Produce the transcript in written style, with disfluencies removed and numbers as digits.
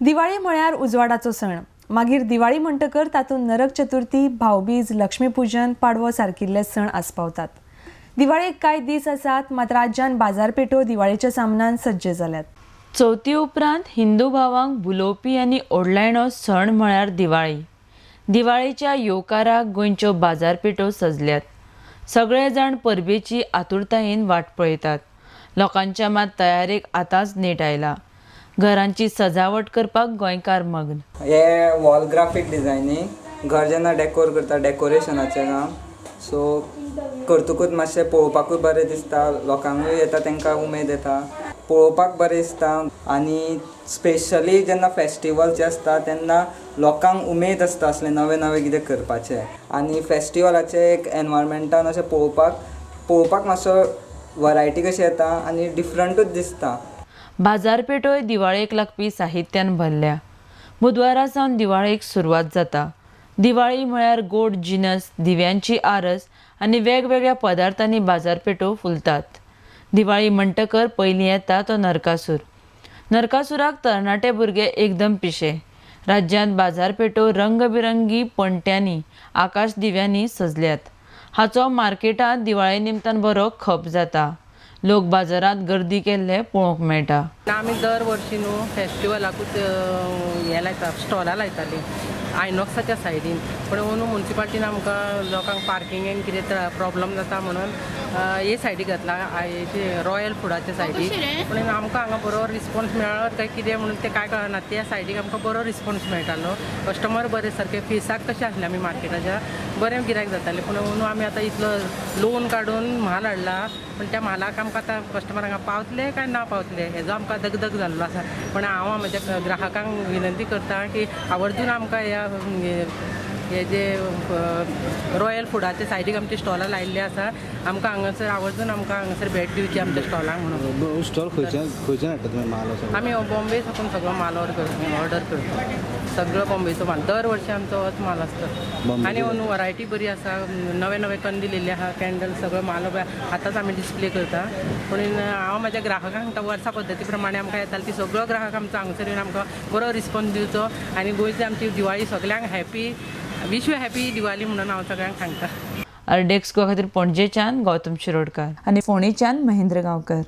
दिवाळी म्हळ्यार उजवाडाचो सण. मागीर दिवाळी म्हणटकर तातूंत नरक चतुर्थी, भावबीज, लक्ष्मीपूजन, पाडवो सारकिल्ले सण आस्पावतात. दिवाळेक कांय दीस आसात, मात राज्यान बाजारपेठो दिवाळेच्या सामनान सज्ज जाल्यात. चवथी उपरांत हिंदू भावांक भुलोवपी आनी ओडलायणो सण म्हळ्यार दिवाळी. दिवाळेच्या येवकाराक गोंयच्यो बाजारपेठो सजल्यात. सगळे जाण परबेची आतुरतायेन वाट पळयतात. लोकांच्या मात तयारेक आतांच नेट आयला. घरांची सजावट करपाक गोंयकार मग्न. हे वॉल ग्राफीक डिझायनींग, घर जेन्ना डेकोर करता, डेकोरेशनाचें काम, सो करतकूच मातशें पळोवपाकूय बरें दिसता, लोकांकूय येता, तांकां उमेद येता, पळोवपाक बरें दिसता. आनी स्पेशली जेन्ना फेस्टिवल जे आसता तेन्ना लोकांक उमेद आसता असलें नवें नवें कितें करपाचें. आनी फेस्टिवलाचें एक एनवायरमेंटान अशें पळोवपाक मातसो वरायटी कशी येता आनी डिफरंटूच दिसता. बाजारपेठोय दिवाळेक लागपी साहित्यान भरल्या. बुधवारा सावन दिवाळेक सुरवात जाता. दिवाळी म्हळ्यार गोड जिनस, दिव्यांची आरस आनी वेगवेगळ्या पदार्थांनी बाजारपेठो फुलतात. दिवाळी म्हणटकर पयलीं येता तो नरकासूर. नरकासुराक तरणाटे भुरगे एकदम पिशे. राज्यांत बाजारपेठो रंगबिरंगी पणट्यांनी, आकाश दिव्यांनी सजल्यात. हाचो मार्केटांत दिवाळे निमतान बरो खप जाता. लोक बाजारांत गर्दी केल्ले पळोवंक मेळटा. आमी दर वर्सी न्हू फेस्टिवलाकूच हें लायता, स्टॉलां लायतालीं आयनॉक्साच्या सायडीन. पूण अंदू मुन्सिपाल्टीन आमकां लोकांक पार्किंगेन कितें प्रॉब्लम जाता म्हणून हे सायडीक घातला, रॉयल फुडाच्या सायडीक. पूण आमकां हांगा बरो रिस्पॉन्स मेळत काय कितें म्हणून तें कांय कळना. त्या सायडीक आमकां बरो रिस्पॉन्स मेळटालो, कस्टमर बरे सारके फेसाक कशें आसले आमी मार्केटाच्या बरें गिरायक जातालें. पूण अंदू आमी आतां इतलो लोन काडून म्हाल हाडला, पूण त्या म्हालाक आमकां आतां कस्टमर हांगा पावतले काय ना पावतले हेजो आमकां दगदग जाल्लो आसा. पण हांव म्हज्या ग्राहकांक विनंती करता की आवर्जून आमकां ह्या हे जे रॉयल फुडाच्या सायडीक आमची स्टॉलां लायिल्लीं आसा, आमकां हांगासर आवर्जून आमकां हांगासर भेट दिवची आमच्या स्टॉलांक म्हणून. स्टॉल खंयच्यान हाडटा तुमी माल? आमी बॉम्बे साकून सगळो माल ऑर्डर करता, सगळो बॉम्बेचो माल. दर वर्सी आमचो होच माल आसता. आनी अंदू वरायटी बरी आसा, नवे नवे कंदील येयल्ले आसा, कॅन्डल सगळो माल आतांच आमी डिस्प्ले करता. पूण हांव म्हज्या ग्राहकांक सांगता, वर्सा पद्दती प्रमाणे आमकां येताले ती सगळो ग्राहक आमचो हांगासर येवन आमकां बरो रिस्पॉन्स दिवचो आनी गोंयची आमची दिवाळी सगळ्यांक happy, wish you happy Diwali म्हणून हांव सगळ्यांक सांगता. आरडीएक्स गोवा खातीर पणजेच्यान गौतम शिरोडकर आनी फोंडेच्यान महेंद्र गांवकर.